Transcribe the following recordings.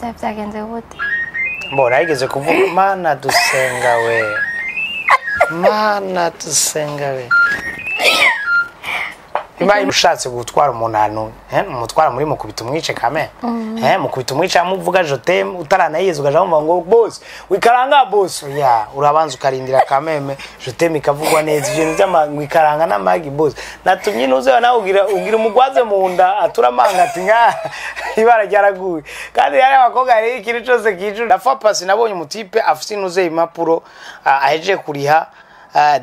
Byagenze gute? Mbona yigeze kuvuga Mana dusenga we, Mana dusenga we. Imana ushatse gutwara umuntu ahantu, umutwara muri mukubita umwice kame. Mukubita umwice amuvuga je t'aime utaranayizi ukaja wumva ngo boss wikaranga boss ya urabanza ukarindira kameme je t'aime ikavugwa neza ibintu by'amagwikaranga n'amagi boss natumye nuze nawe ugira umugwaze mu nda aturamanga ati nka ibara ryaraguye kandi yari abakobwa rero ikintu cyose kiju la fois passée nabonye umutipe afite inuze impapuro aheje kuriha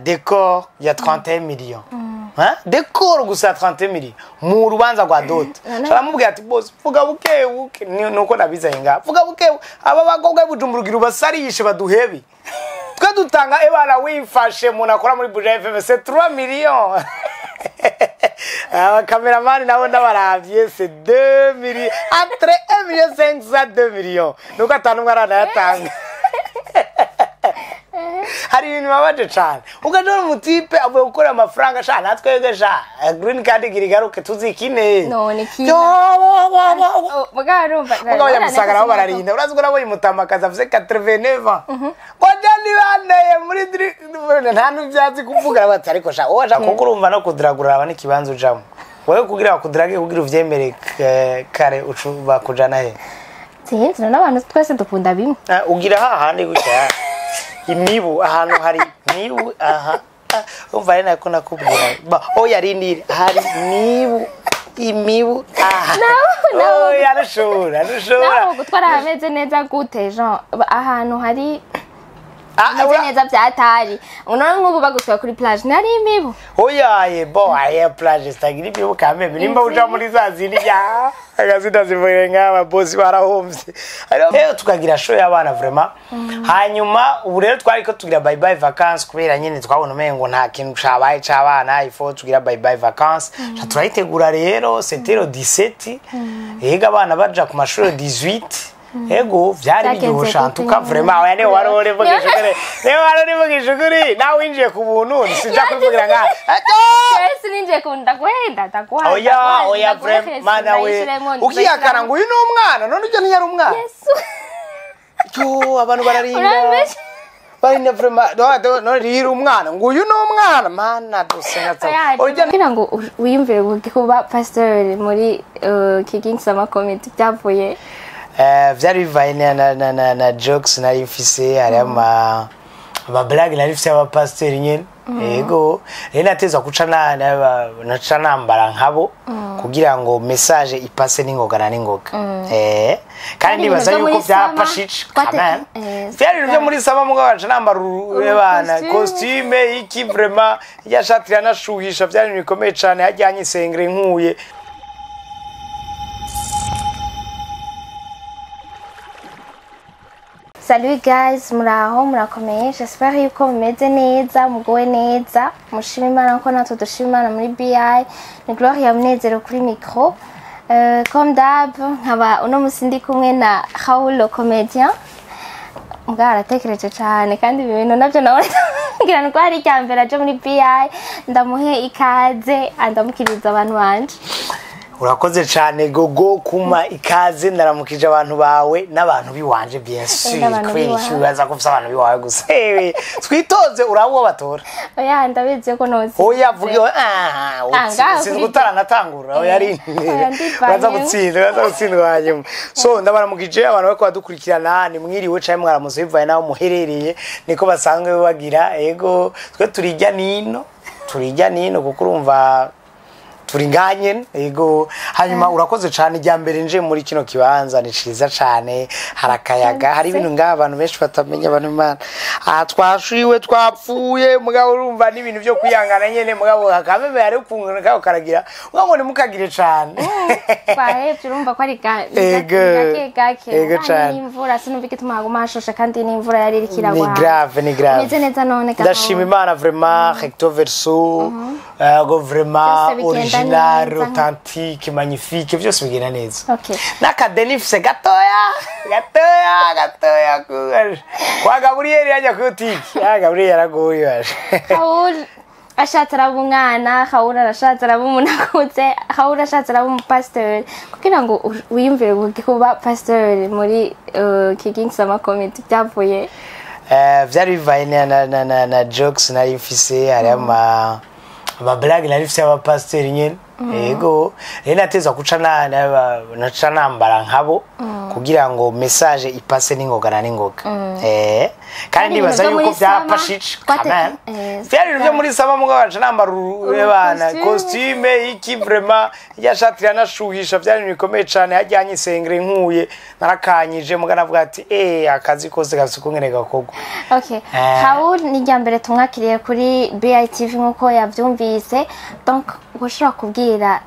décor ya 31 millions. Hein? Décor gusa 31 millions mu rubanza rwa dot. Aramubwira ati boss vuga buke buke nuko nabizanye nga vuga buke aba bakobwa bujumburugira ubasarishe baduhebi twe dutanga ebana wifashe umuntu akora muri Buja FM c'est 3 millions. Aba cameraman nabo ndabaravye c'est 2 millions entre 1 million 500 2 millions nuko atanu mwaranayatanga. Hari ibintu bibabaje cane ukajora umutipe avuye gukora amafaranga sha natwebwe sha green card igira igaruke tuzikine none kina mugabo abanyamusaga nabo bararinda urazi ko nabonye umutamakazi afise 89 ans koja nibandeye muri nta n'ivyazi kuvuga bati ariko sha wowe kuko urumva no kudragura aba n'ikibanza ujamwo wewe kugira bakudrage kugira uvyemere kare bakujana he sinzi n'abantu twese dukunda bimwe ugira hahandi gutya imibu ahantu hari mibu aha umva rero nako nakubwira oya rindira hari mibu imibu aha oya rushobora naho gutwara hameze neza gute Jean ahantu hari ameze neza byatari unone nk'ubu bagutwara kuri plage nari imibu oya ye bo aye plage stagira imibu kameme nimba uja muri za zindi ya agazida zivuye nk'aba boss barahomvye rero tukagira show y'abana vraiment. Hanyuma ubu rero twari ko tugira bye bye vacances kubera nyine twabona umengo nta kintu cabaye c'abana ifo tugira bye bye vacances turayitegura rero c'était le 17 ega abana baja ku mashuri 18 ego vyari biryosha en tout cas vraiment oya ne warore vugisha ne warore vugisha kuri nawe winjiye ku buntu sinja kubivugira nka Yes ninjiye ku ndakwenda ndakwa oya oya vraiment mana we ukiyakana ngo uyu ni umwana none ujya ntiyari umwana Yesu yo abantu bararinda barinda vraiment no rira umwana ngo uyu ni umwana mana dusenga oya kugira ngo wiyumvire kuba pasteur muri King Summer Comedy byavuye vyari bivaye na jokes nari mfise hari ama blague nari mfise abapasiteri nyene yego rero natezwa kuca naca nambara nkabo kugira ngo message ipase n'ingoga na n'ingoga kandi nibaza yuko vyapashije vyari ibintu vyo muri sama mugabo baca nambara urubana costume iki vraiment yashatira anashuhisha vyari ibintu bikomeye cane hajyanye isengere nkuye. Salut guys, muraho murakomeye j'espère yuko mumeze neza mugowe neza mushima Imana ko natwe dushima Imana muri BI ni Gloria Munezero kuri micro comme d'hab nkaba uno musi ndi kumwe na Raoul le comédien mbwa aratekereje cyane kandi ibi bintu navyo nawe ngira ngo ari irya mbere aje muri BI ndamuhe ikaze andamukiriza abantu banje. Urakoze cyane gogo kuma ikaze ndaramukije abantu bawe n'abantu biwanje bien sûr kwibaza ko ufite abantu biwawe gusa twitoze urabo batora oya ndabizi ko nozi oya vuge sinzi gutaranatangura oya ari uraza gutsindwa hanyuma so ndabaramukije abantu bariko badukurikirana ni mwiriwe cyane mwaramutse bivaye naho muherereye niko basanzwe bagira ego twe turijya nino kuko urumva turinganye ego hanyuma urakoze cyane ijya mbere nje muri kino kibanza ni ciza cyane harakayaga hari ibintu ngaha abantu benshi batamenya abantu Imana twashiwe twapfuye mugabo urumva n'ibintu byo kwihangana nyene mugabo akameme ari kungana kaho karagira mugabo ni mukagire cyane twahevye urumva ko ari gake gake n'imvura sinumva igituma haguma hashushe kandi n'imvura yari iriko iragwa ni grave meze neza none ndashima Imana vraiment recto verso go vraiment original authentique magnifique byose bigenda neza okay n'akadenifse gatoya kwa Gabriel yajya ku boutique ya Gabriel yaragoye baje Raoul Ashatse araba umwana, Raoul arashatse araba umuntu akuze, Raoul ashatse araba umupasiteri. Kugira ngo wiyumvire kuba pasiteri muri Kigingi Summer Comedy byavuye? Vyari bivaye na jokes nari mfise. Hari ama blague nari mfise y'abapasiteri nyene. Yego, rero natezwa kuca naca nambara nkabo kugira ngo message ipase n'ingoga na n'ingoga. Kandi Byari nibaza ibintu vyo yuko muri summer, vyapashije quand même. Vyari ibintu vyo muri summer, mugabo baca nambara bana costume. Costume iki, vraiment irya shati iranashuhisha. Vyari ibintu bikomeye cane. Hajyanye isengere nkuye narakanyije, muga navuga ati akazi kose gafise ukungene gakorwa. Okay. Raoul ni irya mbere tumwakiriye kuri BITV nk'uko yavyumvise. Donc ushobora kubwira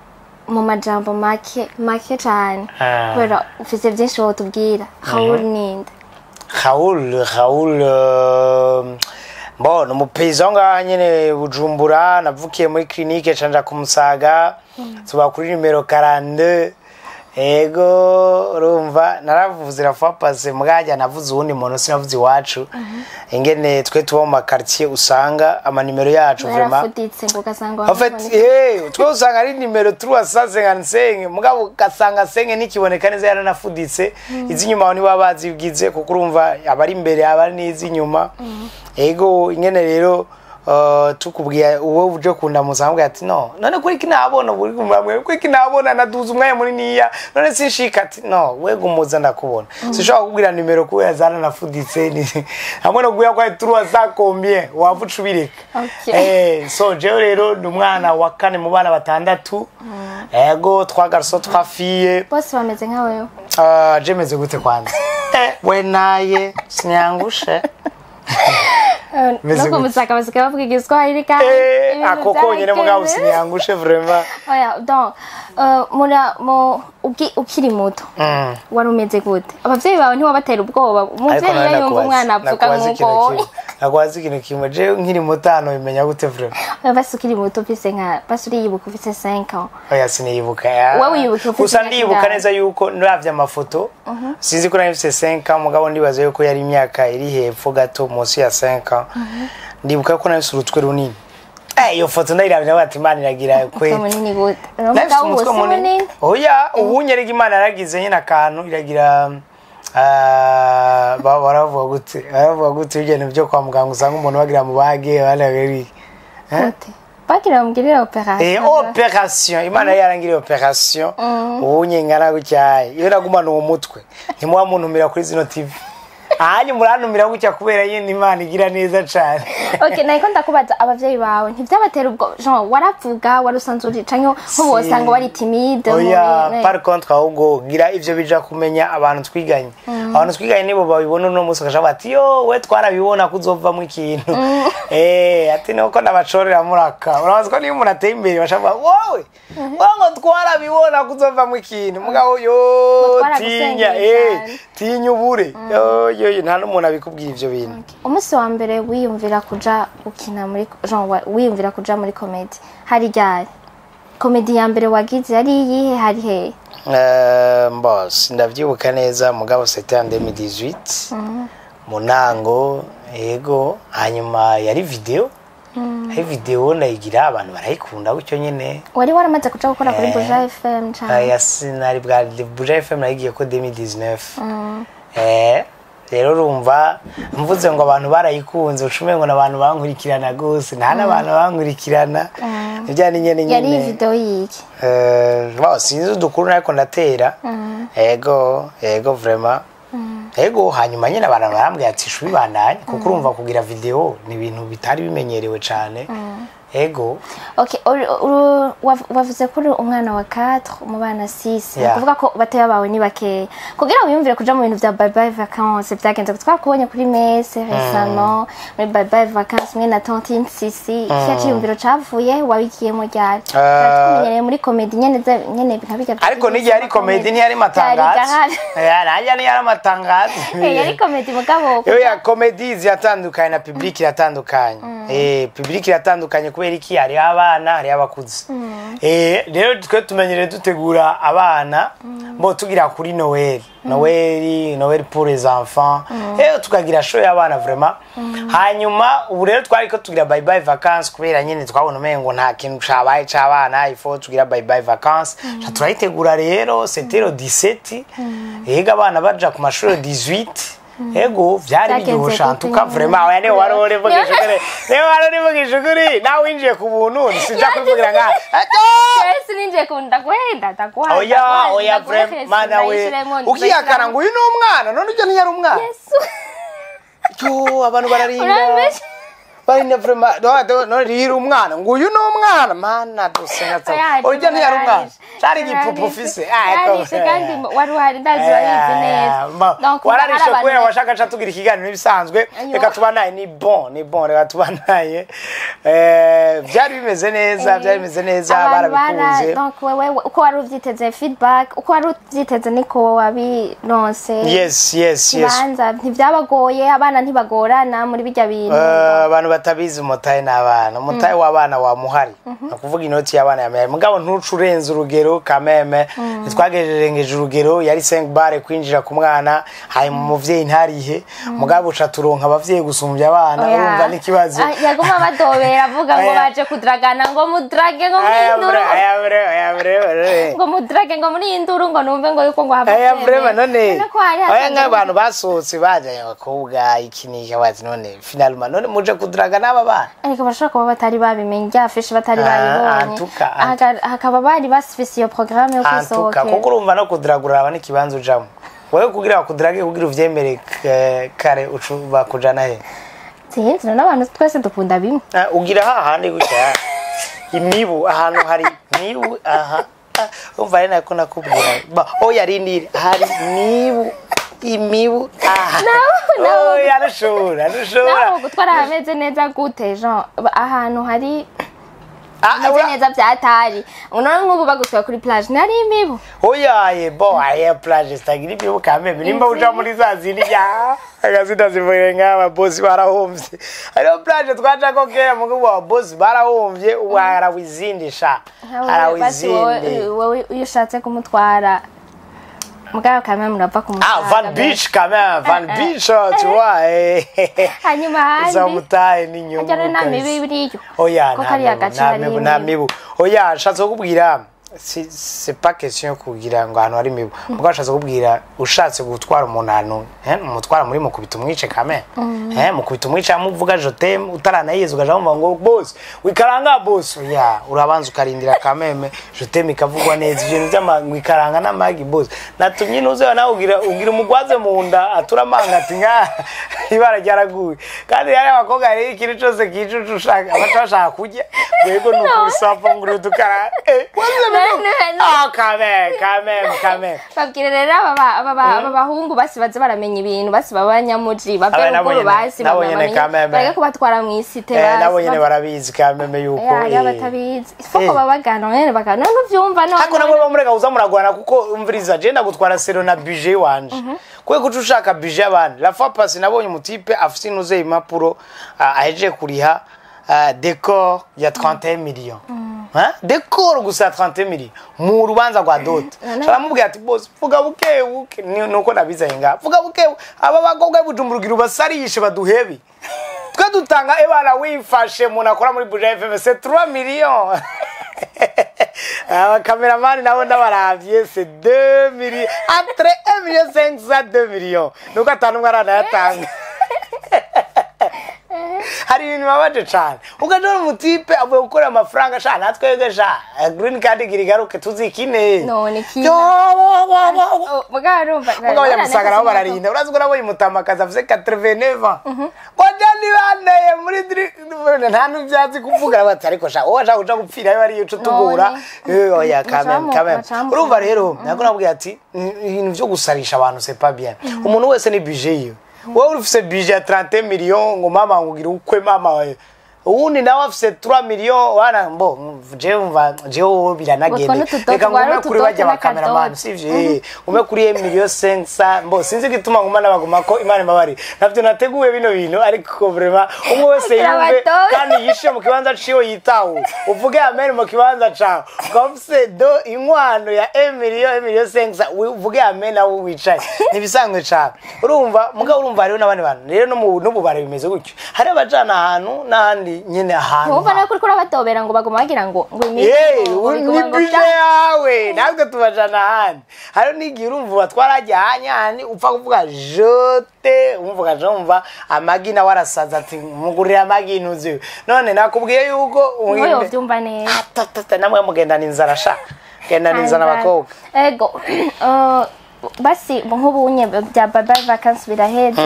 mu majambo make make cane, kubera ufise vyinshi wotubwira, Raoul ninde? Raoul, bon, ni umupaysan ngaha nyene Bujumbura. Navukiye muri clinique canja ku Musaga, tuba kuri nimero 42. Ego, urumva naravuze la fois passée, mugajya navuze uwundi muntu, sinavuze iwacu ingene twe tuba mu maquartier, usanga amanimero yacu vraiment Yarafuditse ngo ugasanga En fait, twe usanga ari nimero 355, mugabo ugasanga cinq ntikiboneka neza, yaranafuditse. Iz'inyuma aho niba bazigize, kuko urumva abari imbere abari n'iz'inyuma. Ego, ingene rero tukubwiye uwo uje kundamuza ambwira ati: "No none kuri kinabona buri kumwe, kuri kinabona naduza umwanya muniniya, none sinshika." Ati: "No we gumuza ndakubona, sinshobora kukubwira nimero kubera zaranafuditse." Hamwe no kubwira ko ari 300 combien, wava uca ubireka. So jewe rero ndi umwana wa kane mu bana batandatu. Ego, trois garçons, trois filles. Bose bameze nka wewe? Je meze gute kwanza? We naye sinyangushe. Meze No gute? Kumusaka basigaye bavuga igiswahili kandi ibintu Ako konyene mugabo byarakeze. Sinyangushe vraiment. Oya, donc mura mu ukiri muto wari umeze gute? Abavyeyi bawe ntiwabatera ubwoba? Umuvyeyi iyo yumva umwana avuga nk'uko wowe Nakubaza ikintu kimwe: jewe nkiri mutano bimenya gute vraiment? Oya, basi ukiri muto ufise nka, basi uriyibuka ufise 5 ans? Oya, siniyibuka. Wowe wibuka ufise Gusa imyaka ndibuka ingahe? neza yuko ndavye amafoto, sinzi ko nari mfise 5 ans, mugabo ndibaza yuko yari imyaka iri hepfo gato, munsi ya 5 ans. Ndibuka ko nari mfise urutwe runini. Iyo foto ndayiravye nawe ati: "Imana iragira Umutwe kweli." munini gute? Nari mfise Mugabo umutwe ubu si munini. munini. Oya, ubu nyerega Imana yaragize nyine akantu iragira. Baravuga gute ibintu byo kwa muganga usanga umuntu bagira mubage abandi bagira? Gute? Bagira bamugirire opération? Opération. Imana yarangiriye opération. Ubu nyengana gutya, iyo nagumana uwo mutwe ntimuba muntumira kuri zino TV. Ahanye murantumira gutya kubera nyine Imana igira neza cane. Okay, nariko ndakubaza, abavyeyi bawe ntivyabatera ubwo? Genre waravuga, wari usanzwe uri, canke nk'ubu wosanga wari timide? Oya, par contre ahubwo gira ivyo bija kumenya abantu twiganye nibo babibona uno munsi bakaja bati: "Yo we, twarabibona ko uzovamwo ikintu." Ati nuko ndabacorera muraka. Urabaza ko niyo umuntu ateye imbere bashavuga: "Wowe wowe ngo twarabibona ko uzovamwo ikintu." Mugabo yo tinya. Twaragusengeye cyane. Tinya ubure. Yo yo yo, nta n'umuntu abikubwira ivyo bintu. Umunsi wa mbere wiyumvira kuja gukina muri genre wiyumvira kuja muri comedy hari ryari? Comedy ya mbere wagize yari iyihe? Hari hehe? Bon, ndavyibuka neza, mugabo c'était en 2018 mu ntango. Yego, hanyuma yari video, yari video ndayigira, abantu barayikunda gutyo nyene. Wari waramaze kuja gukora kuri Buja FM cane? Aya, sinari bwa Buja FM, nayigiye ko 2019. Rero urumva mvuze ngo abantu barayikunze, ucume ngo n'abantu bankurikirana gose, nta n'abantu bankurikirana. Ibya ni nyene Yari nyene. video yiki? Bon, sinzi udukuru ariko ndatera. Ego, ego, vraiment. Ego, hanyuma nyine abantu barambwira ati: "Shuri bandanye," kuko urumva kugira video ni ibintu bitari bimenyerewe cane. Ego. Okay, wavuze ko uri umwana wa 4 mu bana 6. Yeah. Kuvuga ko batoya bawe ni bakeya. Kugira wiyumvire kuja mu bintu vya Bye Bye Vacances vyagenze? Twakubonye kuri messe récemment muri Bye Bye Vacances mwe na Tantine Sisi. Kiya ciyumviro cavuye, wabigiyemo ryari? Twamenyereye muri comedy nyene nyene nka bijya. Ariko n'igihe ari comedy ntiyari matangazo. Nanjye ntiyari amatangazo. Yari comedy mugabo. Yo ya comedy ziratandukanye na public iratandukanye. Public iratandukanye kubera Kubera iki? Hariho abana, hariho abakuze. Rero twe tumenyereye dutegura abana bo tugira kuri Noël, Noël, Noël pour les enfants, tukagira show y'abana vraiment. Hanyuma ubu rero twari ko tugira bye bye vacances, kubera nyine twabona umengo nta kintu cabaye c'abana, il faut tugira bye bye vacances. Ca turayitegura rero, c'était le 17, ega abana baja ku mashuri 18. Ego, vyari Vyagenze biryoshe, en tout cas gute? Vraiment. Oya, niwe wari urivugisha ukuri, niwe wari urivugisha ukuri, nawe winjiye ku buntu, sinja kubivugira nka Yesu, ninjiye ku ndaguhenda, ndaguha. Oya, oya, vraiment, mana we, ukihakana ngo uyu ni umwana, none ujya ntiyari umwana. Yesu. Yo, abantu bararinda. Urambeshe. Barinda vraiment. No, no, rira umwana ngo uyu ni umwana, mana dusenga. Oya, ujya ntiyari umwana, cari igipupu ufise. Yarishe kandi wari uhari, ndazi urabizi neza. Donc, wararishe hari abantu kubera washaka ca tugira ikiganiro n'ibisanzwe. Ayo. Reka tubanaye, ni bon, ni bon, reka tubanaye. Byari bimeze neza, byari bimeze neza. Abantu Barabikunze. Donc wewe uko wari uvyiteze, feedback uko wari uvyiteze niko wabironse? Yes. Ibanza ntivyabagoye, abana ntibagorana muri bijya bintu? Abantu batabizi, umutahe n'abana, umutahe w'abana wamuhari, ni ukuvuga inoti y'abana yamehari, mugabo ntuce urenze urugero kameme. Ntitwagererengeje urugero, yari 5 bare kwinjira ku mwana, hanyuma umuvyeyi ntarihe, mugabo uca turonka abavyeyi gusumbya abana. Oya. Urumva n'ikibazo. Ah, yaguma badobera avuga ngo Oya. baje kudragana, ngo mudrage ngo muri Aya induru. bre, aya bre, aya bre, bre. Ngo mudrage ngo muri induru, ngo numve ngo yuko ngo hava. Aya vraiment, none None ko hari aya hasanzwe nk'abantu basohotse bajanye abakobwa iki n'iki, bazi none finalement none muje kudraga n'aba bana? Ariko bashobora kuba batari babimenye, rya affiche batari Ah, bayibonye. antuka, Hakaba bari bafise iyo programme yo antuka kwisohokera. Kuko urumva no kudragura aba n'ikibanza ujamo wewe kugira bakudrage, kugira uvyemere kare ucu bakujana he? Sinzi, none abantu twese dukunda bimwe. Ah, ugira hahandi gutya imibu, ahantu hari mibu aha. Ah, umva ari nako nakubwira. Ba oya, rindira, hari mibu, imibu aha. Oya, rushobora, rushobora. Naho gutwara hameze neza gute, Jean, ahantu hari Ah, hameze neza byatari, none nk'ubu bagutwaye kuri plage ntari imibu? Oya, bo aya plage zitagira imibu kameme, nimba uja muri za zindi ya agazina zivuye nk'aba bosi barahomvye. Hariho plage twajako kera, mugabo aba bosi barahomvye, ubu harawe izindi sha. Harawe Basi izindi. wowe iyo ushatse kumutwara mugabo kamwe murava Ah, Van Beach quand même, Van Beach, tu vois. Hanyuma ahandi Za mutahe n'inyungu. Harya rero nta Kabisa. mibu iriyo? Oya, Ko nta kariya mibu, gace nta hari mibu, nta imibu. mibu. Oya, nshatse kukubwira, si c'est pas question kugira ngo ahantu hari imibu. Mugabo nshatse kukubwira, ushatse gutwara umuntu ahantu, umutwara muri mukubita umwice kame. Mukubita umwice amuvuga je t'aime utaranayizi, ugaja wumva ngo boss, wikaranga boss. Oya, urabanza ukarindira kameme, je t'aime ikavugwa neza, ibintu by'ama wikaranga n'amagi boss. Natumye nuze nawe ugira umugwaze mu nda atura amanga ati nka ibara ryaraguye. Kandi yari abakobwa rero ikintu cyose kicucu ushaka abaca bashaka kurya. Wego nukusapa ngo dukara. Waze. No, no. Ah, quand même, quand même, quand même. Babwire rero aba bahungu basi baze baramenya ibintu, basi baba abanyamuji bave Aba nabo ruguru nyene, basi nabo nyene bamenye quand même. bareke kubatwara mw'isite. Nabo Basi nyene barabizi quand même yuko hariho abatabizi, ifoko babagana nyene bagana, none uvyumva none. Hako nabo bamureka kuza muragwana, kuko umviriza, je ndagutwara selon na budget wanje, kwe kuca ushaka budget y'abandi. La fois passée nabonye umutipe afise inuze impapuro, ahejeje kuriha décor ya 31 millions. Hein? Décor gusa ya 31 millions mu rubanza rwa dot. Aramubwira ati: "Boss, vuga buke buke." Nuko nabizanye ngaha, vuga buke buke. Aba bakobwa b'Ibujumbura ugira ubasarishe baduhebe, twe dutanga ebana wifashe. Umuntu akora muri Buja FM, c'est 3 millions. Abakameramani nabo ndabaravye, c'est 2 millions, entre 1 million 500, 2 millions, nuko atanu umwe aranayatanga. Hari ibintu bibabaje cane, ukajona umutipe avuye gukora amafaranga sha, natwebwe sha green card igira igaruke tuzikine. None kina. Yo, wa, wa, wa, wa. Oh, mugabo urumva Mugabo abanyamusanga nabo bararinda. Urazi ko nabonye umutamakazi afise 89 ans ngo jani bandeye muri nta n'ivyazi kuvuga, bati ariko sha wowe ashaka kuja gupfira yo ariyo uca utugora. Oya, quand même, quand même. Urumva rero nako nabwiye ati ibintu vyo gusarisha abantu c'est pas bien. Umuntu wese ni budget yiwe. Wowe ufise budget ya 31 millions ngo mama ngugira ukwe mama wawe. Uwundi nawe afise 3 million wana mbo jewe mva jewe biranagende. Utwo n'utudoto, Reka ngume wari kuri utudoto bajya ba cameraman, n'akadodo. sivyo? Ngume kuri 1 million 500 mbo sinzi gituma nguma nabaguma ko Imana imbabari navyo nateguye bino bintu, ariko vraiment umwe wese Agira yumve abatobe. kandi yishe mu kibanza ciwe, yitawe, uvuge amen mu kibanza cawe. Ukaba ufise do inkwano ya 1 million, 1 million 500, uvuge amen aho wicaye. Ntibisanzwe cane, urumva? Mugabo urumva hariho n'abandi bantu rero no mu n'ububare bimeze gutyo, hari abajana ahantu n'ahandi nyene ahantu. Ntumva nawe kuriko urabatobera ngo baguma bagira ngo iminsi ngo ni biguma ngo budget yawe, natwe tubajana ahandi. Hariho n'igihe urumva twarajya ahandi upfa kuvuga je t'aime, umva ukaja wumva amagi nawe arasaza ati mugurire amagi ntuzi. None nakubwiye yuko Niwe yovyumva neza. Atatata, namwe mugendana inzara sha, gendana inzara abakobwa. Ego, basi nk'ubunye bya baba vacances biraheze.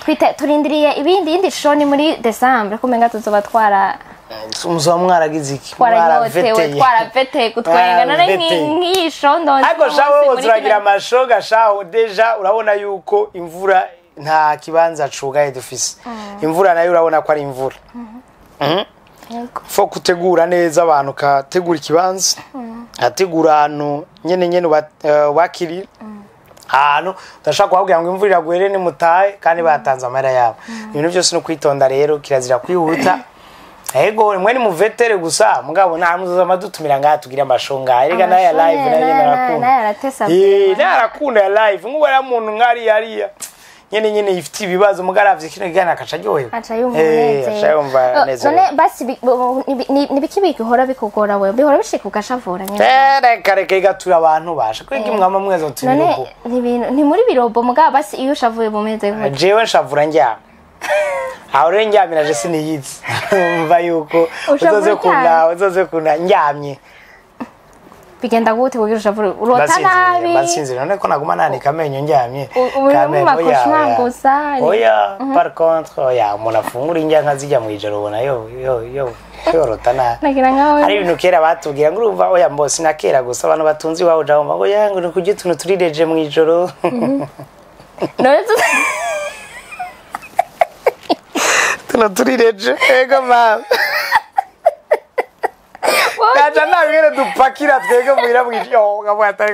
Twite turindiriye ibindi, yindi show ni muri December, kumenga tuzoba twara Muzoba mwaragize iki? Twaranyotewe. Mwaraveteye. Twaraveteye kutwenga none. Mwaraveteye. Nk'iyi show ndonse Ariko uno shaho munsi wowe muri turagira kino- amashoga shaho. Déjà urabona yuko imvura, nta kibanza cugaye dufise. Imvura nayo urabona ko ari imvura. Yego. Faut gutegura neza abantu, ukategura ikibanza, ategura ahantu nyene nyene wakirira ahantu udashobora kuhabwira ngo imvura iragwere nimutahe kandi batanze amahera yabo. Ibintu byose no kwitonda rero, kirazira kwihuta. Ego, mwe ni muvetere gusa, mugabo nta muzoza madutumira ngaha tugire amashow ngaha. Erega nayo ya Amashow live nayo nyene arakunda. Nayo aratesa Eh, vraiment. nayo arakunda ya live. Nk'ubu ari umuntu nk'ariya ariya nyene nyene yifite ibibazo, mugaravye kino kiganiro akaca aryoherwa. Aca yumva Eh, aca yumva umunezero. anezerewe. None basi nibiki bihora bikugora wewe, bihora bishika ugashavura nyene? Eh, reka reka, igatura abantu basha kwega mwama mweza None tubirugo. ni ibintu ni muri birobo, mugabo basi iyo ushavuye bumeze gute? Jewe nshavura ndyama. Aho rero ndyamye naje siniyizi, umva yuko Ushavura uzoze uryamye? kuna uzoze kuna ndyamye. Bigenda gute kugira ushavure? Urota nabi? Basinzira. None ko naguma nanika amenyo ndyamye. Uri mu Kameme, oya, makoshwa oya. gusa Oya, par contre oya, umuntu afungura indya nkazijya mu ijoro, ubona yo yo yo yorota nabi. Nagira nkawe. Hari ibintu kera batubwira ngo urumva, oya mbo sinakera gusa, abantu batunze iwabo uja wumva ngo ya ngo ni kurya utuntu turireje mu ijoro. None Tuno turireje, ego mama. Naja ntabwire dupakira twebwe muhira mu ijoro nkavuga atari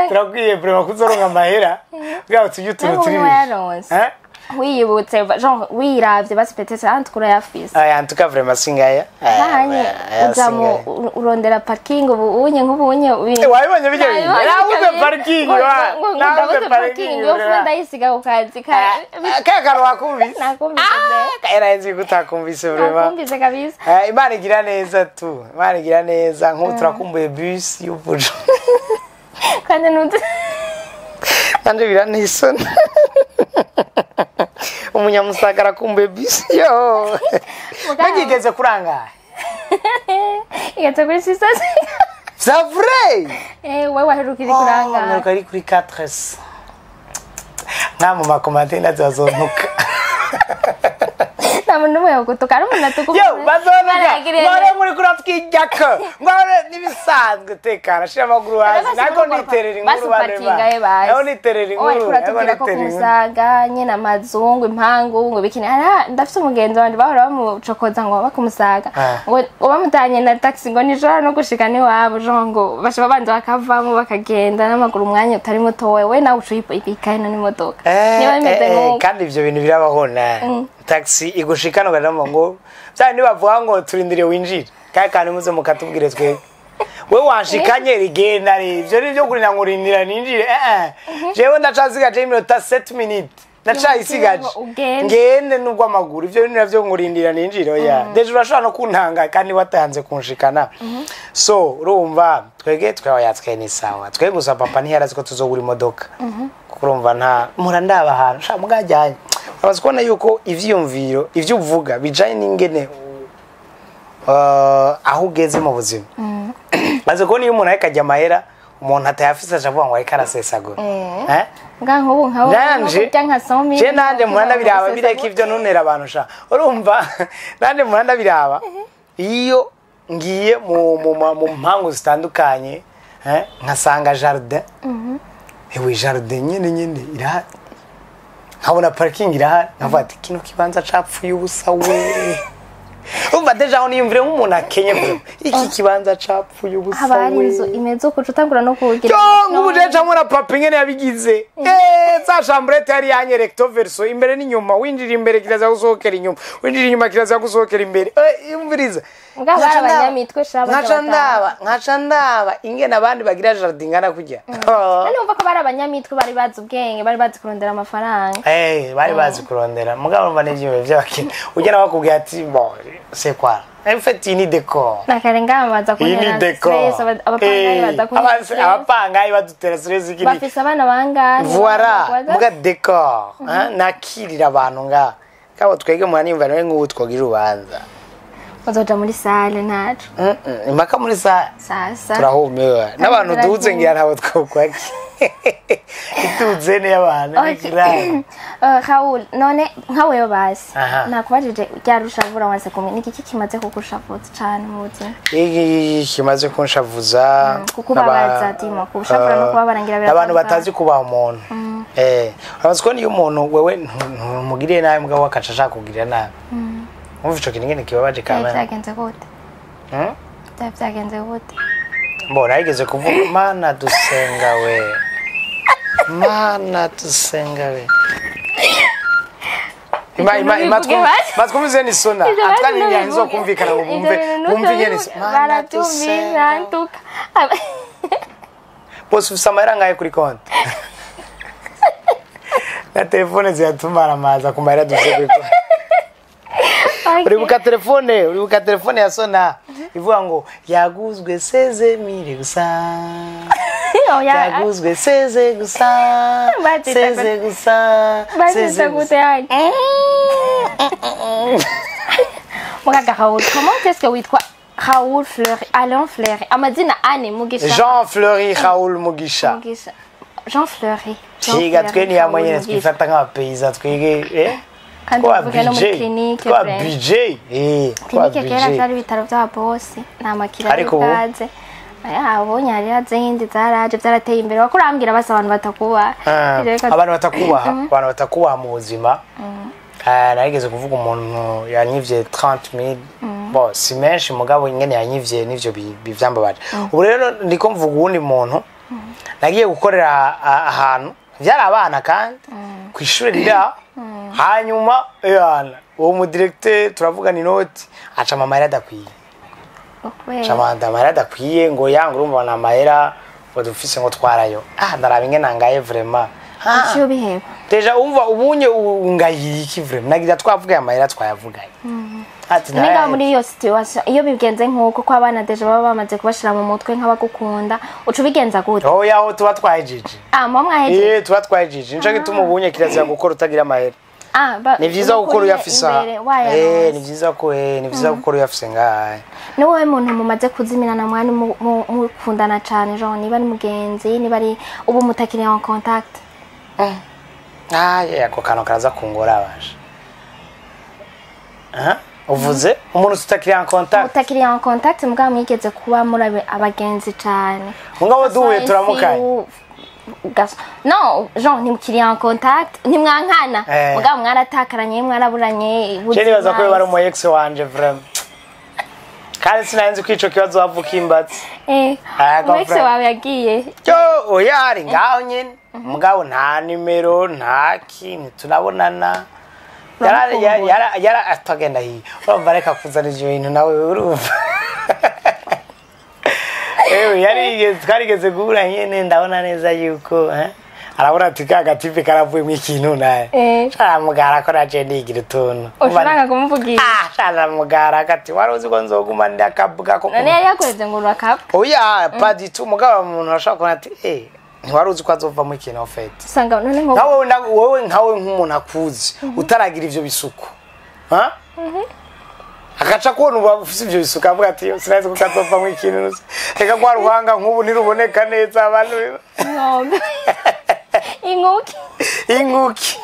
turakwiye vraiment kuzoronka amahera kugira ngo turye utuntu Nawe turireje. wayaronse. Eh? Wiyibutse genre wiravye basi peut-être ahandi kurayafise. Aya, en tout cas vraiment singaya. Hanye uja mu urondera parking ubu unye nk'ubu unye Wabibonye bijya bintu? Nabuze parking, wa. Nabuze Nabuze parking parking, yo vraiment. ndayisiga ku kazi ka Kaya kantu wakumvise? Nakumvise bre. Era nzi ko utakumvise vraiment. Nakumvise kabisa. Eh, Imana igira neza tu, Imana igira neza. Nk'ubu turakumbuye bus y'ubujo. Kandi nundi Nanje biranisona, umunyamusaga arakumbuye bus yo. Mugabo. Mbega kurangaye? Igeze kuri sisasi. C'est vrai? Eh, wewe waherukira kurangara? Nuko ari kuri 4 nka mu makomante ndazazontuka. Nta muntu n'umwe yogutuka, ari umuntu atuka. Yo, bazonuka ngore muri kuratwijyako ngore n'ibisanzwe. Tekana, shira amaguru hasi, nako niterera inkuru bane ba nako niterera inkuru, nako Uratubwira ko niterera inkuru. Kumusaga nyine amazungu impangu ngo bikini ara ndafite umugenzi wanje bahora bamucokoza ngo bakumusaga Ah. ngo ngo bamutanye na taxi ngo nijoro no gushika n'iwabo genre ngo baca babanza bakavamo bakagenda n'amaguru umwanya utari mutoya, we nawe uca uyipika ino n'imodoka niba bimeze nk'uko. Kandi ivyo bintu birabaho na taxi igushikana ukaja ngo bya bindi bavuga ngo turindiriye winjire kaya kantu, muze mukatubwire twebwe we wanshikanye rigenda re ivyo ni byo kurinda ngo urindira ninjire. Eh eh, jewe ndacasigaje iminota 7 minutes, ndacayisigaje. Ugende. Ngende nubwo amaguru, ivyo bintu navyo ngo urindira ninjire, oya. Déjà urashobora no kuntanga kandi watanze kunshikana. So urumva twege twe twe ni sawa twe gusa papa ntiyarazi ko tuzogura imodoka, kuko urumva nta mpora ndaba ahantu sha mugajyanye. Urabaza kubona yuko ivyiyumviro ivyo uvuga bijanye n'ingene aho ugeze mu buzima. Maze kubona iyo umuntu ariko ajya amahera, umuntu atayafise aca avuga ngo ariko arasesagura. Eh? Nga nk'ubu nka Nanje kurya nka 100 je nanje muhanda biraba bireka ivyo ntunera abantu sha. Urumva nanje muhanda biraba iyo ngiye mu mpangu zitandukanye, nkasanga jardin, ewe jardin nyene nyene irahari. Nkabona parking irahari, nkavuga ati kino kibanza capfuye ubusa we. Umva, déjà aho niyumvire nk'umuntu akenye vraiment. Iki kibanza capfuye ubusa Haba hari we. inzu imeze uko, uca utangura no kugira. Yo, nk'ubu je ncamwo na papa ingene yabigize. Za chambrette yari yanye recto verso, imbere n'inyuma, winjira imbere kiraza gusohokera inyuma, winjira inyuma kiraza gusohokera imbere. Umviriza. Mugabo bari abanyamitwe sha, baja Nkaca batanu. ndaba ingene abandi bagira jardin ingana kurya. None wumva ko bari abanyamitwe, bari bazi ubwenge, bari bazi kurondera amafaranga. Bari bazi kurondera, mugabo urumva n'ivyiyumviro vy'abakene, ugenda bakubwira ati bon, c'est quoi en fait, iyi ni décor. Nakarenga baza Iyi ni kuntera décor. stress, abapangayi baza kuntera stress. Abapangayi badutera stress ikiri. Bafise abana bangahe? Voilà, Baza- muga décor, hein, nakirira abantu nga kabo twege muraniyumva nawe nk'ubu twogira urubanza. Bazoja muri salle ntaco. Impaka muri sa Sasa turahumewe n'abantu Kandi duhuze, ngira ntabwo twokwaki ituze n'abantu ni grave. Raoul, none nka wewe basi nakubajije ryarushavura wanse kumwe, ni iki kimaze kugushavuza cane mu buzima? Iki kimaze kunshavuza Kukubabaza, dimo, kushavura no kubabara ngira abantu biratandukanye. Batazi kubaha umuntu. Urabazi ko niyo umuntu wewe ntumugiriye nabi, mugabo akaca ashaka kugirira nabi, umva ico kintu ingene kibabaje Byari kamere. byagenze gute? Byari byagenze gute? Mbona narigeze kuvuga mana dusenga we, mana dusenga we. Ima ima ima. Ntubivuge basi. Matwumvize ni sona. Ivyo basi Atwari ntubivuge. ntizokumvikana ngo Ivyo bumve bintu bumve ingene ntubivuge. mana Barabyumvise dusenga. ntuka. Bose ufise amahera angahe kuri konti? Na telefone ziyatumara amaza ku mahera dufise kuri konti. Uribuka telefone ya sona ivuga ngo yaguzwe 16 000 gusa? Oya, Yaguzwe 16 gusa. Bazita 16 gusa. Bazita 16 gute? Gusa. Yanyu mugaga Raoul, comment est-ce que witwa Raoul Fleury, Alain Fleury, amazina ane Mugisha? Jean Fleury Raoul Mugisha. Mugisha Jean Fleury, Jean Twiga twe Fleury, ni hamwe Raoul nyene Mugisha. twifata nk'abapeyiza twige Kandi twa tuvuge no muri budget clinique, twa vraiment. budget twa Clinique kera budget. vyari ibitaro vy'ababosi, nta makira Ariko ubu? bwaze abonye hari zindi zaraje, vyarateye imbere. Wakurambwira basi abantu batakubaha. Ah, Ivyo abantu batakubaha, abantu batakubaha mu buzima. Narigeze kuvuga umuntu yanyivye 30 000. Bon, si menshi, mugabo ingene yanyivye nivyo bivyambabaje. Ubu rero ndiko mvuga uwundi muntu nagiye gukorera ahantu, vyari abana kandi kw'ishure riri aho. Hanyuma yana uwo mudirecteur turavugana inoti, aca amahera adakwiye. Kubera? Aca amahera adakwiye, ngo yanga urumva na amahera ngo dufise ngo twarayo. Ndaraba ingene ngaye vraiment. Uciye ubiheba. Déjà umva ubunye ungayiye iki vraiment, nagira twavugaye amahera twayavuganye ati Nenga naraye. muri iyo situation, iyo bigenze nk'uko ko abana déjà baba bamaze kubashira mu mutwe nk'abagukunda, uca ubigenza gute? Oya, aho tuba twahejeje. Ah, muba mwahejeje. Eh, tuba twahejeje, nico gituma ubunye kirazira gukora utagira amahera. Ah, Ni vyiza gukora uyafise aha. imbere wayaronse. Ni vyiza ko ni vyiza gukora uyafise ngaha. Ni wowe muntu mumaze kuzimirana mwani mukundana cane, genre niba ari mugenzi, niba ari ubu mutakiri en contact? Ah, ye, ako kantu karaza kungora abasha. Aha, uvuze umuntu tutakiri en contact? Mutakiri en contact, mugabo mwigeze kuba muri abagenzi cane. Mugabo duhuye turamukanye. No, genre ntimukiri en contact, ntimwankana, mugabo mwaratakaranye, mwaraburanye. Je nibaza ko bari umu ex wanje vraiment, kandi sinari nzi ko ico kibazo wavuka imbatsi. Ah, Umu ex comprends. wawe yagiye? Yo, oya, ari ngaho nyene, mugabo nta nimero, nta kintu, tunabonana. Uramukumbura? Yara atagenda hiyo, urumva, reka kuzana ivyo bintu nawe, urumva. Ewe, yarigeze, twarigeze guhura nyene, ndabona neza yuko arabona ati ka gatipe karavuyemo ikintu naye. Aramugara ko naje nigira utuntu. Ushobora kumuvugisha? Ah, aramugara kati wari uzi ko nzoguma ndakavuga ko. None yari yakureze ngo urakabwa? Oya, pas du tout, mugabo umuntu ashobora kubona ati ntiwari uzi ko azovamo ikintu en fait. Usanga none nko Nkawe wowe nkawe nk'umuntu akuzi utaragira ivyo bisuku, ha agaca kubona uba ufise ivyo bisuku, avuga ati "Yo, sinazi ko kazovamo ikintu, reka kwa ruhanga nk'ubu ntiruboneka neza abantu." Inkombe, inkuki. Inguki.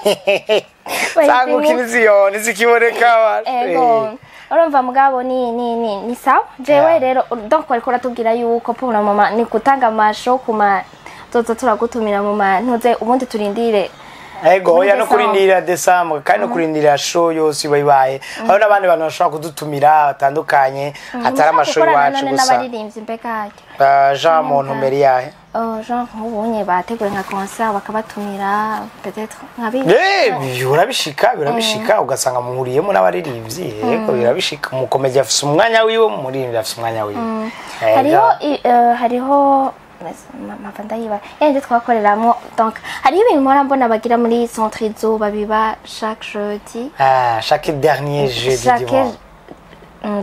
Bayita Za nguki inguki. ntizikiboneka abantu. Ego, urumva, mugabo ni sawa. Jewe rero donc wariko uratubwira yuko pour le moment ni gutanga amasho ku ma tuzoza turagutumira mu ma ntuze, ubundi turindire. Ego Muri oya, no December. Kurindira December kandi no kurindira show yose iba ibaye, aho n'abandi bantu bashobora kudutumira batandukanye, atari ama show Mushobora gukorana iwacu none gusa. N'abaririmbyi mbega harya? Jean muntu mbere yahe? Oh, genre nk'ubunye bateguye nka concert bakabatumira, peut-être nka Eh, birabishika ugasanga muhuriyemo n'abaririmbyi. Yego, birabishika. Umukomedi afise umwanya wiwe, umuririmbyi afise umwanya wiwe. Hariho hariho mpava ndayiba yandi twakoreramo. Donc hariho ibintu mpora mbona bagira muri centre izuba, biba chaque jeudi. Ah, chaque dernier jeudi du Chaque mois.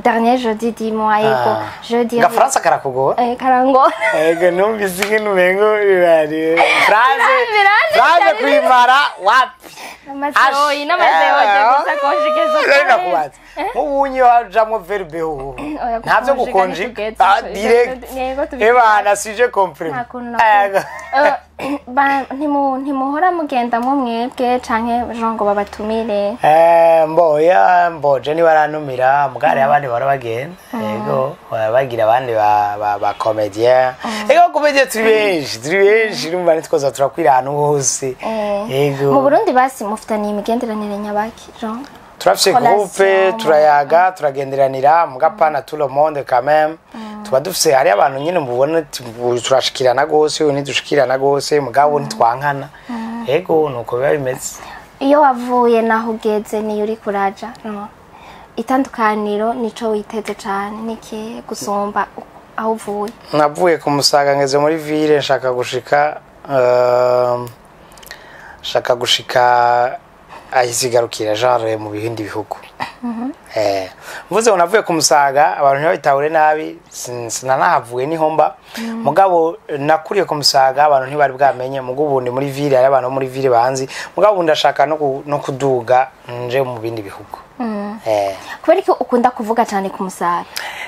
Dernier jeudi du mois, yego. Jeudi. Gafaransa karakugora. Karangora. Ego, numvise ingene umengo birari phrase Biranze phrase cyane. kuyimara wapi. N'amaseoyi n'amaseoyi gusa, conjugaison. Rero nakubaza, nk'ubunye wajamwo verbe hoho Oya, ntavyo gukonjiga gukonjiga. ntitugeze. Ah, direct. Yego, tubigenze. Ebana, sujet compris. Nta kuntu. Ego. Ntimuhora mugendamwo mwebwe canke jean ngo babatumire? Mbo ya mbo je nibarantumira mugare, abandi bahora bagenda. Yego, bahora bagira abandi ba comédien. Ego, comédien turi benshi, turi benshi, urumva ntitwoza turakwira ahantu hose. Yego. Mu Burundi basi mufitaniye imigenderanire nyabaki, jean? Turafise Relation, groupe, turayaga, turagenderanira, mugapana tout le monde quand même. Tuba dufise, hari abantu nyine mubona turashikirana gose, uyu ntidushikirana gose, mugabo ntitwankana. Yego, nuko biba bimeze. Iyo wavuye naho ugeze niyo uri kuraja, no itandukaniro nico witeze cane niki gusumba aho uvuye? Navuye ku Musaga ngeze muri ville, nshaka gushika nshaka gushika ahisigarukira, genre mu bindi bihugu. Mvuze ngo navuye ku Musaga, abantu ntibabitahure nabi, sinanahavuye, niho mba, mugabo nakuriye ku Musaga, abantu ntibari bwamenye. Mugabo ubu ndi muri ville, hari abantu bo muri ville banzi, mugabo ubu ndashaka no kuduga nje mu bindi bihugu. Kubera ko ukunda kuvuga cane ku Musaga?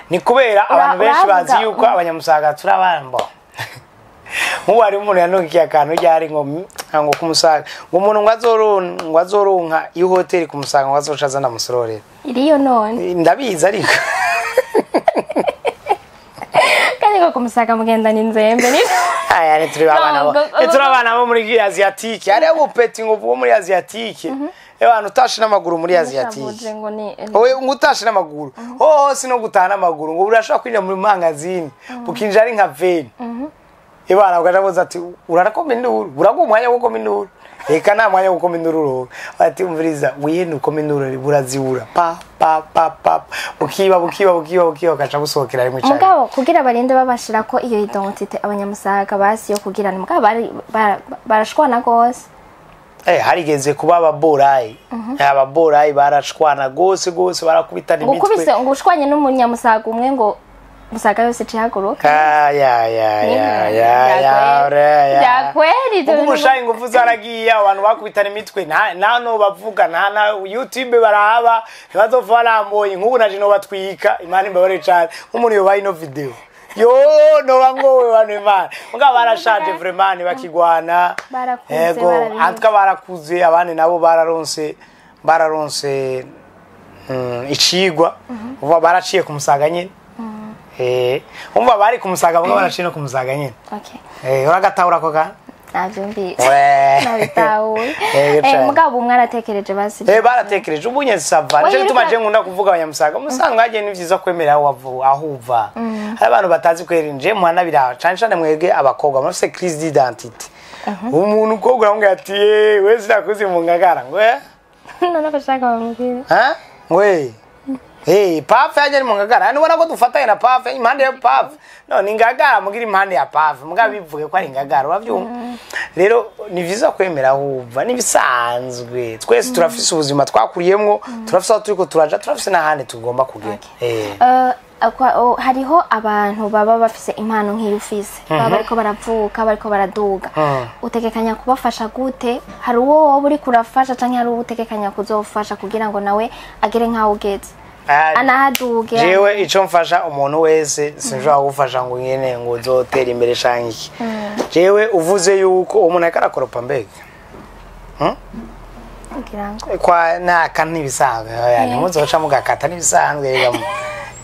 Ni kubera abantu benshi bazi Uravuga, yuko abanyamusaga turi abambo. Nk'ubu hari umuntu yanungikiye akantu ryari ngo ku Musaga, ngo umuntu ngo azoronka iyo hoteli ku Musaga, ngo azoca azana musororera. Iriyo none? Ndabizi ariko. Kandi ngo ku Musaga mugendana inzembe ni Aya, ni turi abana bo ni turi abana bo muri asiatique. Hariho ubupeti ngo bwo muri asiatique, abantu utashe n'amaguru muri asiatique. Nashavuje ngo ni Oye, ngo utashe n'amaguru hose no gutaha n'amaguru, ngo urashobora kwinjira muri mangazini ukinjira ari nka veni ibana, ugaca buza ati urarakoma induru, uraguha umwanya wo gukoma induru? Reka, nta mwanya wo gukoma induru uronka. Ati umviriza, wihene ukoma induru, burazibura pa pa pa pa, bukiba bukiba bukiba bukiba, ugaca busohokera rimwe cyane. Mugabo kugira barinde babashira ko iyo identité abanyamusaga basi yo kugira, mugabo bari barashwana gose. Harigeze kuba ababorayi, ababorayi barashwana gose gose, barakubitana Ngo imitwe. ukubise, ngo ushwanye n'umunyamusaga umwe, ngo Musaga yose cihaguruka. Ah, ya ya ya ya ya ya ya. Byakweri. Kuko umushayi ingufu zaragiye, abantu bakubitana imitwe, nta no bavuga, nta na YouTube barahaba, ntibazopfa baramboye. Nk'ubu naje no batwika, Imana imbabare cane, nk'umuntu yobaye ino video yo noba ngowe bantu Imana, mugabo barashaje vraiment, ntibakigwana. Barakuze, Yego. barabihevye. Antwa barakuze, abandi nabo bararonse icigwa. Uva baraciye ku Musaga nyine. Umva, bari ku Musaga, mugabo baraciye no ku Musaga nyine. Okay. Uragatahura ko ka Navyumvise. We. Nabitahuye. Yego cane. Mugabo ubu mwaratekereje basi? Baratekereje ubu nye, ça va. Oya, Nico gituma uriko je nkunda kuvuga abanyamusaga musanga hagiye, ni vyiza kwemera aho aho uva. Hari abantu batazi kwera nje mwana biraha cane cane mwebwe abakobwa mufise crise d'identité. Umuntu ukobwa uramubwira ati: "Eh, we sinakuzi mu Ngagara," ngo eh. None bashaka bamubwire. Ha? Ngwe. Hey, pafe yaje ni mu Ngagara. Nubona ko dufatanye na pafe, impande ya pafe. No, ni Ngagara mugira impande ya pafe. Muga bivuge ko ari Ngagara, uravyumva? Rero ni vyiza kwemera aho uva, nibisanzwe. Twese turafise ubuzima twakuriyemwo, turafise aho turiko turaja, turafise n'ahandi tugomba kugera. Hariho abantu baba bafise impano nk'iyo ufise, baba bariko baravuka, bariko baraduga. Utegekanya kubafasha gute? Hari uwo woba uriko urafasha canke hari uwo utegekanya kuzofasha kugira ngo nawe agere nk'aho ugeze, anahaduge? Jewe ico mfasha umuntu wese, sinshobora gufasha ngo nyene ngo uzotera imbere canke iki. Jewe uvuze yuko uwo muntu ariko arakoropa mbega? Kugira ngo Kwa naka ntibisanzwe, oya, ntimuzoca mugakata, ntibisanzwe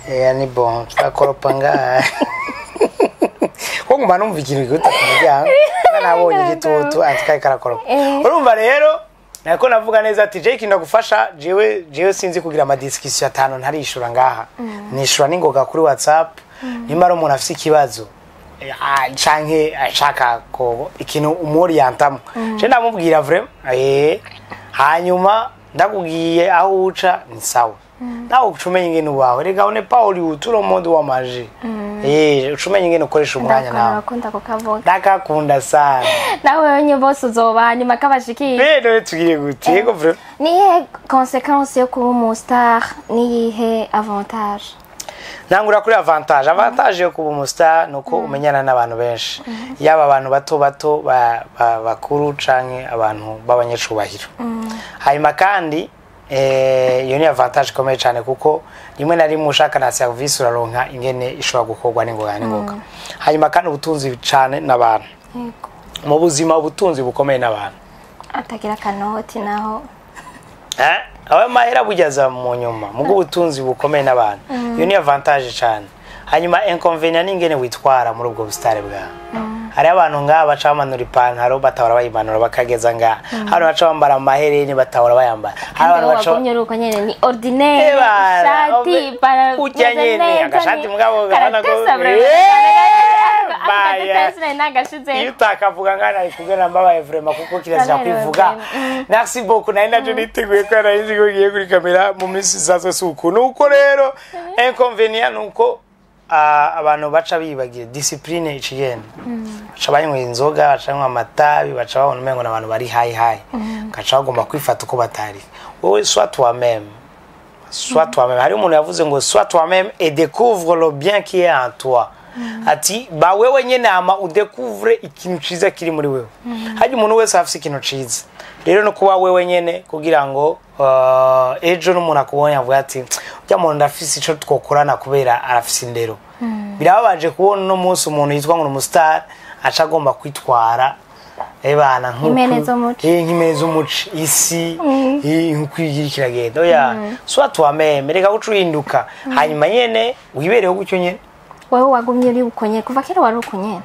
rega ni bon, turakoropa ngaha. Ko nguma numva ikintu gikubita ku muryango, nabonye igitutu atikaye karakoroka. Urumva rero nako navuga neza ati je ikintu ndagufasha, jewe sinzi kugira ama discussion atanu ntarishura ngaha, nishura n'ingoga kuri WhatsApp. Nimba ari umuntu afise ikibazo, canke ashaka ko ikintu umorientamo, je ndamubwira vraiment, hanyuma ndakubwiye aho uca ni sawa, nawe uca umenya ingene ubaho. Rega on est pas Hollywood, tout le monde wa magie, uca umenya ingene ukoresha umwanya nawe. Ndakunda kukavuga. Ndakakunda sana. Nawe wenye bose uzoba hanyuma kabashikiye. Rero tugiye gute? Yego, vraiment. Niyihe conséquence yo kuba umu star, niyihe avantage? Ntangura kuri avantage. Avantage yo kuba umustar ni uko umenyana n'abantu benshi, yaba abantu bato bato, bakuru canke abantu b'abanyacubahiro. Hanyuma kandi iyo ni avantage ikomeye cyane, kuko rimwe na rimwe ushaka na service uraronka ingene ishobora gukorwa n'ingoga n'ingoga. Hanyuma kandi ubutunzi cyane n'abantu, mu buzima ubutunzi bukomeye n'abantu. Atagira akanoti naho? Ayo mahera bugeza mu nyuma, mugo ubutunzi bukomeye n'abantu, iyo ni avantage cyane. Hanyuma inconvénient ni ingene witwara muri ubwo busitari bwawe. Hariho abantu ngaha baca bamanura ipantaro batahora bayimanura bakageza ngaha, hano baca bambara amahereni batahora bayambara, hari abantu baca wagumye uri uko nyene, ni ordinaire. Ebara, ishati, ipantaro, kurya imeze nyene, neza, agashati mugabo karatesa urabona ko vraiment. Baya. Nagashize. Iyo utakavuga ngana ari kugena mbabaye vraiment, kuko kirazira Uraberewe kwivuga. vraiment. Merci beaucoup. Nari naje niteguye ko nari nzi ko ngiye kuri kamera mu minsi isanzwe, si uku. Nuko rero inconvénient nuko abantu baca bibagira discipline icigenda, baca banywa inzoga, baca banywa amatabi, baca babona umengo n'abantu bari high high, baca bagomba kwifata uko batari. Wowe sois toi-même, sois toi-même. Hari umuntu yavuze ngo sois toi-même et découvre le bien qui est en toi, ati ba wewe nyene ama udécouvre ikintu ciza kiri muri wewe. Hari umuntu wese afise ikintu ciza, rero no kuba wewe nyene kugira ngo ejo n'umuntu akubonye avuga ati ujya muntu ndafise ico twokorana kubera arafise indero. Birababaje kubona uno munsi umuntu yitwa ngo ni umustar aca agomba kwitwara ebana nk'uku Impene zo muci. Nk'impene z'umuci isi, nkuko igira kiragenda. Oya, sois toi-même, reka guca uhinduka, hanyuma nyene wibereho gutyo nyene. Wowe wagumye uri uko nyene kuva kera, wari uko nyene?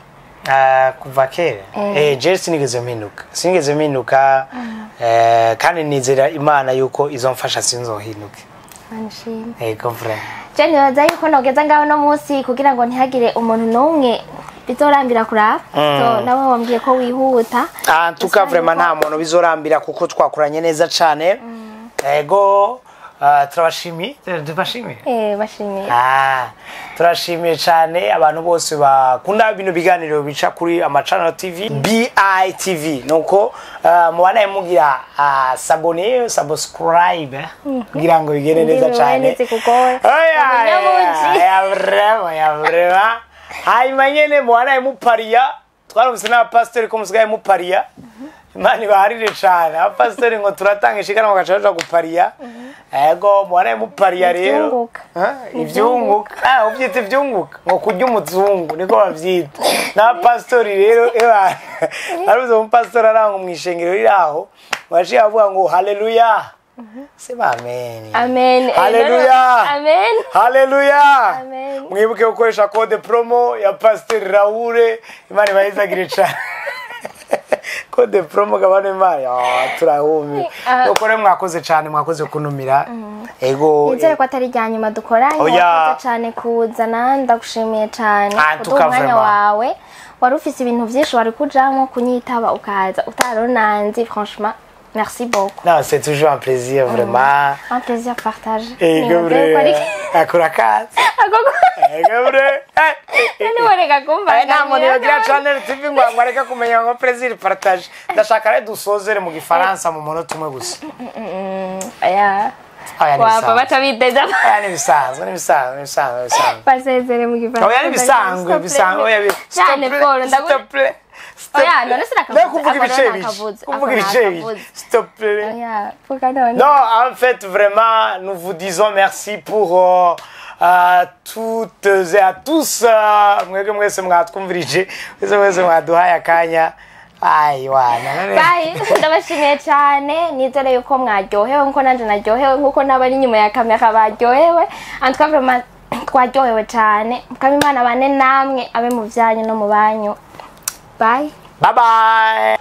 Ah, kuva kera, je sinigeze mpinduka, sinigeze mpinduka, kandi nizera Imana yuko izomfasha sinzohinduke. Imana ishimwe. Ego vraiment. Je nibaza yuko nogeza ngaho no munsi kugira ngo ntihagire umuntu n'umwe bizorambira kuraba. So nawe wambwiye ko wihuta. En tout cas, vraiment nta muntu bizorambira kuko twakoranye neza cane. Ego, turabashimiye, tubashimiye. Bashimiye. Ah, turashimiye cyane abantu bose bakunda bino biganiro bica kuri amacana TV, BITV. Nuko mubanaye mugira s'abonner, subscribe, kugira ngo bigende neza Ndimi cyane. wewe ntizikugora. Oya, Umunyamuji. ya vraiment, ya vraiment. Hanyuma nyene mubanaye mupariya, twarumvise n'abapasitori ko musigaye mupariya. Imana ibaharire cane abapasitori ngo turatanga ishikanwa bagaca baja gupariya. Ego, mubanaye mupariya rero. Ivyunguka. Ivyunguka. Uvyita ivyunguka ngo kurya umuzungu niko bavyita n'abapasitori rero. Eba aruze umupasitori aranga mw'ishengero riri aho, waciye avuga ngo haleluya, sema amen. Amen. Haleluya. Amen. Haleluya. Amen. Mwibuke gukoresha code promo ya Pasteur Raoul. Imana ibahezagire cane. Code promo gabane Imana. Turahumye. Nuko rero mwakoze cane, mwakoze kuntumira. Ego. Nizere ko atari irya nyuma dukoranye. Oya. Wakoze cane kuzana, ndagushimiye cane Ah, kuduha tuka umwanya vraiment. wawe. Wari ufise ibintu vyinshi wari kujamwo, kunyitaba ukaza utaronanzi, franchement merci beaucoup. Non, c'est toujours un plaisir vraiment. Un plaisir partagé. Ego Nibaza yuko ari bre. Akora kazi. Ego bre. Ntiworeka kumva. Nta muntu yagira channel TV ngo areke kumenya ngo plaisir partage. Ndashaka rero dusozere mu gifaransa mu munota umwe gusa. Oya. Oya, ni Wapa ibisanzwe. baca biteza. Oya, ni ibisanzwe, ni ibisanzwe, ni ibisanzwe, ni ibisanzwe. Basezere mu gifaransa. Oya, ni ibisanzwe, ibisanzwe. Oya, Cyane Paul, s'il te plaît. S'il te Oya, plaît. none sinakavuze. Ne kuvuga Ako ibice none bice. nakavuze. Kuvuga Ako ibice bice. nakavuze. S'il te plaît. Oya, vuga none. Non, en fait, vraiment, nous vous disons merci pour à toutes et à tous. Mwebwe mwese mwatwumvirije, mwese mwese mwaduhaye akanya. Ayi wana. Bye, ndabashimiye cyane. Nizere yuko mwaryohewe nkuko nanjye naryohewe, nkuko n'abari inyuma ya kamera baryohewe. En tout cas, vraiment Twaryohewe cyane. Mukama Imana bane namwe, abe mu byanyu no mu banyu. Bye. Bye bye.